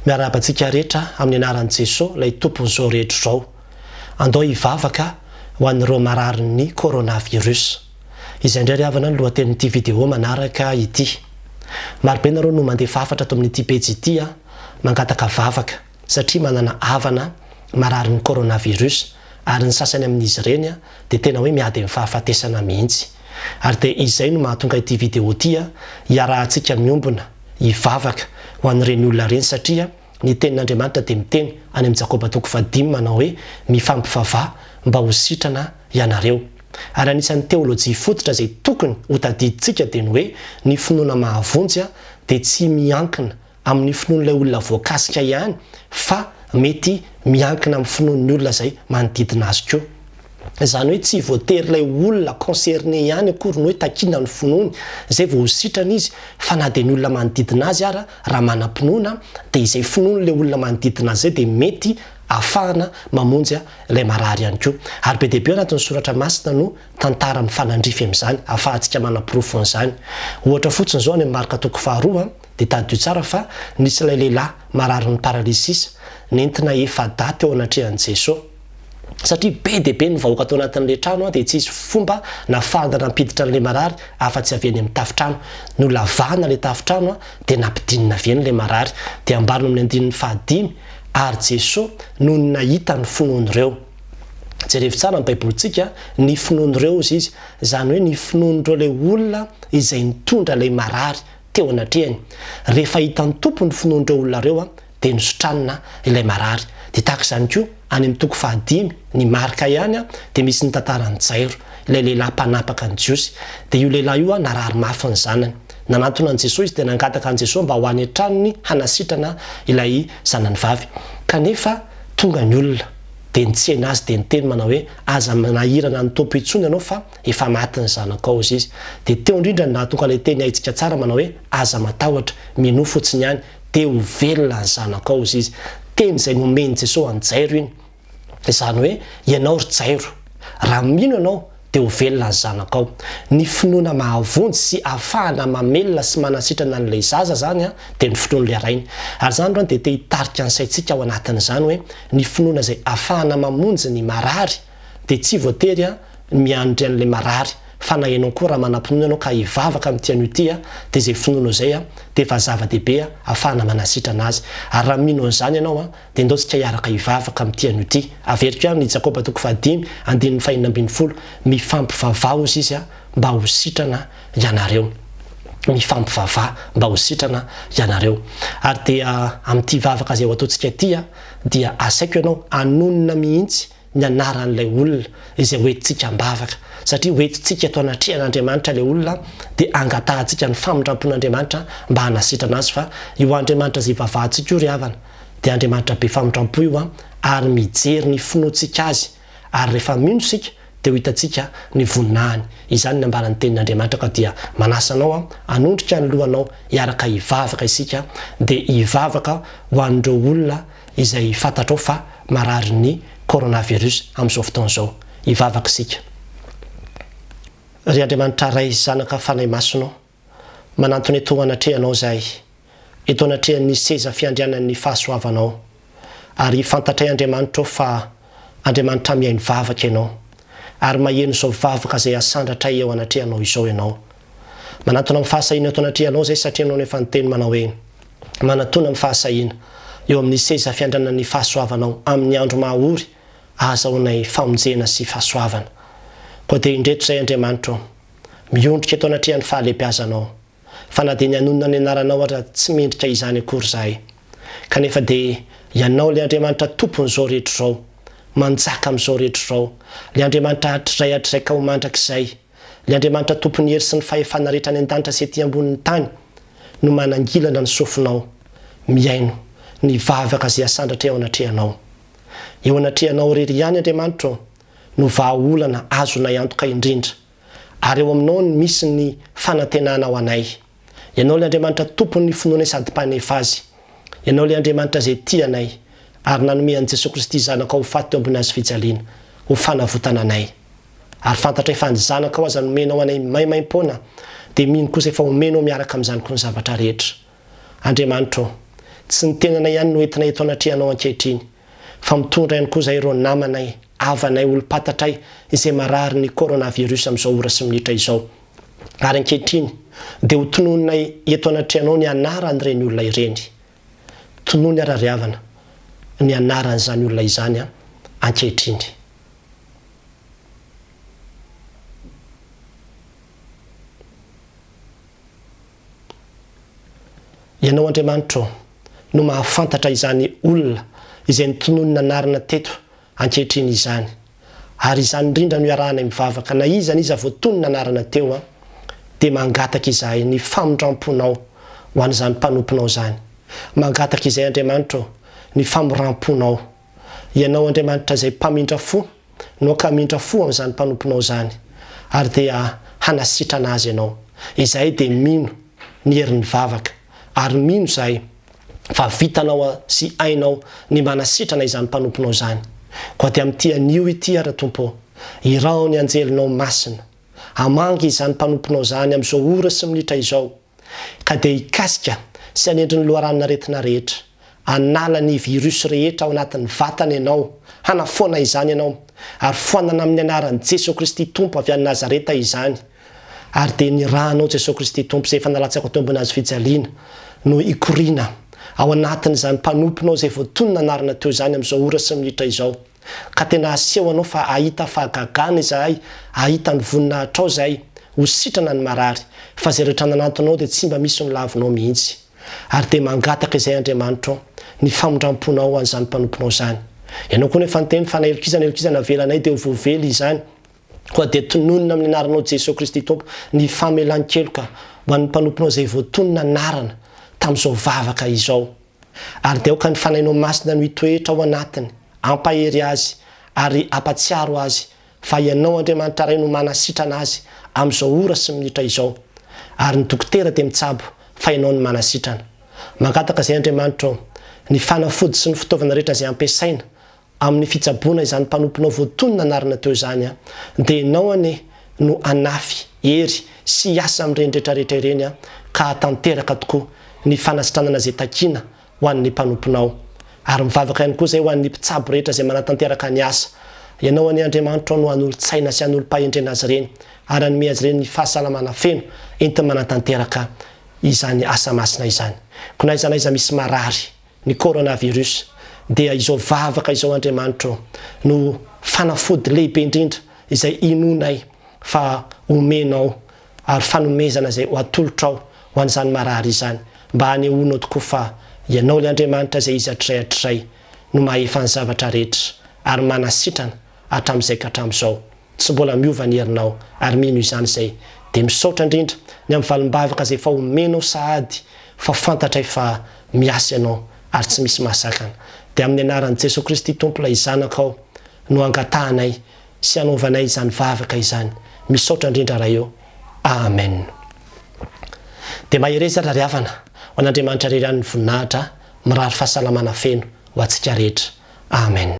Miarahaba antsika rehetra amin'ny anaran'i Jesoa ilay Tompon'izao rehetra izao. Andao hivavaka ho an'ireo mararin'ny coronavirus. Izay indray ry havana ny lohatenin'ity video manaraka ity. Marobe nareo no mandefa hafatra ato amin'ity pejy ity mangataka vavaka satria manana havana mararin'ny coronavirus ary ny sasany amin'izy ireny dia tena hoe miady amin'ny fahafatesana mihitsy. Ary dia izay no mahatonga ity video ity hiarahantsika miombona hivavaka ho an'ireny olona ireny satria ny tenin'Andriamanitra dia miteny any amin'i Jakoba toko fahadimy manao hoe mifampivavaha mba ho sitrana ianareo. Ary anisan'ny teolojia fototra izay tokony ho tadidintsika dia ny hoe ny finoana mahavonjy dia tsy miankina amin'ny finoan'ilay olona voakasika ihany fa mety miankina amin'ny finoan'ny olona izay manodidina azy koa. Izany hoe tsy voatery ilay olona concerné ihany akory no hoe takiana ny finoany izay vao ho sitrana izy fa na dia ny olona manodidina azy ara raha manam-pinoana dia izay finoan'ilay olona manodidina azy izay dia mety ahafahana mamonjy ilay marary ihany koa. Ary be dia be ao anatin'ny soratra masina no tantara mifanandrify amin'izany ahafahantsika manaporofo an'izany. Ohatra fotsiny izao any amin'ny Marka toko faharoa dia tadidio tsara fa nisy ilay lehilahy mararin'ny paralysis nentina efa-dahy teo anatrehan'i Jesoa. Satria be dia be ny vahoaka tao anatin'ilay trano dia tsy hisy fomba nahafahana nampiditra an'ilay marary afa-tsy avy eny amin'ny tafontrano. Nolavahana ilay tafontrano dia nampidinina avy eny ilay marary. Dia ambarany amin'ny andininy fahadimy, Ary Jesoa nony nahita ny finoan'ireo. Jerevo tsara ny baibolintsika, ny finoan'ireo hozy izy, izany hoe ny finoan'ireo ilay olona izay nitondra ilay marary teo anatrehany. Rehefa hitan'ny Tompo ny finoan'ireo olona ireo dia nositranina ilay marary. Dia tahaka izany koa, any amin'ny toko fahadimy, ny Marka ihany, dia misy ny tantaran'i Jairo, ilay lehilahy mpanapaka ny Jiosy. Dia io lehilahy io narary mafy ny zanany. Nanantona an'i Jesoa izy dia nangataka an'i Jesoa mba ho any an-tranony hanasitrana ilay zanany vavy. Kanefa tonga ny olona, dia nitsena azy dia niteny manao hoe, Aza manahirana ny Tompo intsony ianao fa efa maty ny zanakao hozy izy. Dia teo indrindra no nahatonga ilay teny haintsika tsara manao hoe, Aza matahotra, minoa fotsiny ihany, dia ho velona ny zanakao hozy izy. Teny izay nomen'i Jesoa an'i Jairo iny. Izany hoe, ianao ry Jairo, raha mino ianao dia ho velona ny zanakao. Ny finoana mahavonjy sy ahafahana mamelona sy manasitrana an'ilay zaza izany dia ny finoan'ilay rainy. Ary izany androany dia te hitarika ny saintsika ao anatin'izany hoe, ny finoana izay ahafahana mamonjy ny marary dia tsy voatery miandry an'ilay marary fa na ianao koa raha manam-pinoana ianao ka hivavaka amin'ity anio ity dia izay finoanao izay dia efa zava-dehibe ahafahana manasitrana azy. Ary raha mino an'izany ianao dia ndao tsika hiaraka hivavaka amin'ity anio ity. Averiko ihany ny Jakoba toko fahadimy andininy fahenina ambinifolo, Mifampivavaha hozy izy mba ho sitrana ianareo. Mifampivavaha mba ho sitrana ianareo. Ary dia amin'ity vavaka izay ho ataontsika ity dia asaiko ianao hanonona mihitsy ny anaran'ilay olona izay hoentintsika am-bavaka, satria hoentintsika eto anatrehan'Andriamanitra ilay olona dia angatahantsika ny famindram-pon'Andriamanitra mba hanasitrana azy, fa io Andriamanitra izay ivavahantsika io ry havana dia Andriamanitra be famindram-po io an, ary mijery ny finoantsika Azy, ary rehefa mino isika dia ho hitantsika ny voninahiny, izany ny ambaran'ny tenin'Andriamanitra, ka dia manasa anao aho hanondrika ny lohanao hiaraka hivavaka isika, dia hivavaka ho an'ireo olona izay fantatrao fa mararin'ny coronavirus amin'izao fotoana izao. Hivavaka isika. Ry Andriamanitra Ray, Zanaka, Fanahy Masina ô, manantona eto anatrehanao izahay, eto anatrehan'ny seza fiandrianan'ny fahasoavanao. Ary fantatray Andriamanitra ô fa Andriamanitra mihaino vavaka Ianao, ary maheno izao vavaka izay asandratray eo anatrehanao izao Ianao. Manantona amin'ny fahasahiana eto anatrehanao izahay satria Ianao no efa niteny manao hoe, Manatona amin'ny fahasahiana eo amin'ny seza fiandranan'ny fahasoavanao amin'ny andro maha-ory ahazahoanay famonjena sy fahasoavana. Koa dia indreto izahay Andriamanitra ô, miondrika eto anatrehan'ny fahalehibiazanao, fa na dia ny hanonona ny anaranao aza tsy mendrika izany akory izahay. Kanefa dia Ianao ilay Andriamanitra Tompon'izao rehetra izao, manjaka amin'izao rehetra izao, ilay Andriamanitra hatrizay hatrizay ka ho mandrakizay, Ilay Andriamanitra Tompon'ny hery sy ny fahefana rehetra any an-danitra sy ety ambonin'ny tany no manangilana ny sofinao mihaino ny vavaka izay asandratra eo anatrehanao. Eo anatrehanao irery ihany, Andriamanitra ô, no vahaolana azonay antoka indrindra, ary eo aminao no misy ny fanantenana ho anay. Ianao ilay Andriamanitra Tompon'ny finoanay sady Mpanefa azy. Ianao ilay Andriamanitra izay tia anay, ary nanome an'i Jesoa Kristy Zanakao ho faty teo ambony hazofijaliana, ho fanavotana anay. Ary fantatray fa ny Zanakao aza nomenao anay maimaimpoana, dia mino kosa efa omenao miaraka amin'izany koa ny zavatra rehetra. Andriamanitra ô, Tsy ny tenanay ihany no entinay eto anatrehanao ankehitriny, fa mitondra ihany koa izahay ireo namanay, havanay, olom-pantatray izay marary ny coronavirus amin'izao ora sy minitra izao. Ary ankehitriny dia ho tononinay eto anatrehanao ny anaran'ireny olona ireny. Tonony ary ry havana ny anaran'izany olona izany ankehitriny. Ianao Andriamanitra ô, no mahafantatra izany olona izay notononina anarana teto ankehitriny izany. Ary izany indrindra no iarahanay mivavaka, na iza n'iza voatonona anarana teo an, dia mangataka izahay ny famindramponao ho an'izany mpanomponao izany. Mangataka izay Andriamanitra ô, ny famoramponao. Ianao Andriamanitra izay mpamindra fo no ankamindra fo amin'izany mpanomponao izany, ary dia hanasitrana azy Ianao. Izahay dia mino ny herin'ny vavaka, ary mino izahay fa vitanao sy hainao ny manasitrana izany mpanomponao izany. Koa dia amin'ity anio ity ary Tompo ô, iraho ny anjelinao masina, hamangy izany mpanomponao izany amin'izao ora sy minitra izao, ka dia hikasika sy hanendry ny loharanon'aretina rehetra, hanala ny virus rehetra ao anatin'ny vatana Ianao, hanafoana izany Ianao, ary foanana amin'ny anaran'i Jesoa Kristy Tompo avy any Nazareta izany, ary dia ny rànao Jesoa Kristy Tompo izay efa nalatsako teo ambony hazo fijaliana no hikoriana ao anatin'izany mpanomponao izay voatonona anarana teo izany amin'izao ora sy minitra izao. Ka tena aseho anao fa hahita fahagagana izahay, hahita ny voninahitrao izahay, ho sitrana ny marary, fa izay rehetra nanantonao dia tsy mba misy nolavinao mihitsy. Ary dia mangataka izay Andriamanitro, ny famindramponao ho an'izany mpanomponao izany. Ianao koa nefa niteny fa na heloka iza na heloka iza navelanay dia ho voavela izany. Koa dia tononina amin'ny anaranao Jesoa Kristy Tompo ny famelan-keloka ho an'ny mpanomponao izay voatonona anarana tamin'izao vavaka izao. Ary dia aoka ny Fanahinao Masina no hitoetra ao anatiny, hampahery azy ary hampatsiaro azy fa Ianao Andriamanitra Ray no manasitrana azy amin'izao ora sy minitra izao. Ary ny dokotera dia mitsabo fa Ianao no manasitrana. Mangataka izay Andriamanitra ô, ny fanafody sy ny fitaovana rehetra izay ampiasaina amin'ny fitsaboana izany mpanomponao voatonona anarana teo izany an, dia ianao anie no hanafy hery sy hiasa amin'ireny rehetra rehetra ireny an, ka hahatanteraka tokoa ny fanasitranana izay takiana ho an'ny mpanomponao. Ary mivavaka ihany koa izay ho an'ny mpitsabo rehetra izay manatanteraka ny asa. Ianao anie Andriamanitra no hanolo-tsaina sy hanolo-pahendrena azy ireny ary hanome azy ireny ny fahasalamana feno entiny manatanteraka izany asa masina izany. Koa na aiza na aiza misy marary, ny coronavirus dia izao vavaka izao Andriamanitra ô no fanafody lehibe indrindra izay inoanay fa omenao ary fanomezana izay ho atolotrao ho an'izany marary izany mba hanehoanao tokoa fa Ianao ilay Andriamanitra izay izy hatrizay hatrizay no mahefa ny zavatra rehetra ary manasitrana hatramin'izay ka hatramin'izao. Tsy mbola miova ny herinao ary mino izany izay dia misaotra indrindra ny amin'ny valimbavaka izay efa omenao sahady fa fantatray fa miasa ianao ary tsy misy mahasakana dia amin'ny anaran'i Jesoa Kristy Tompo ilay zanakao no angatahanay sy anaovanay izany vavaka izany misaotra indrindra Ray ô Amen dia mahereza ry havana ho an'Andriamanitra irery ihany ny voninahitra mirary fahasalamana feno ho antsika rehetra Amen.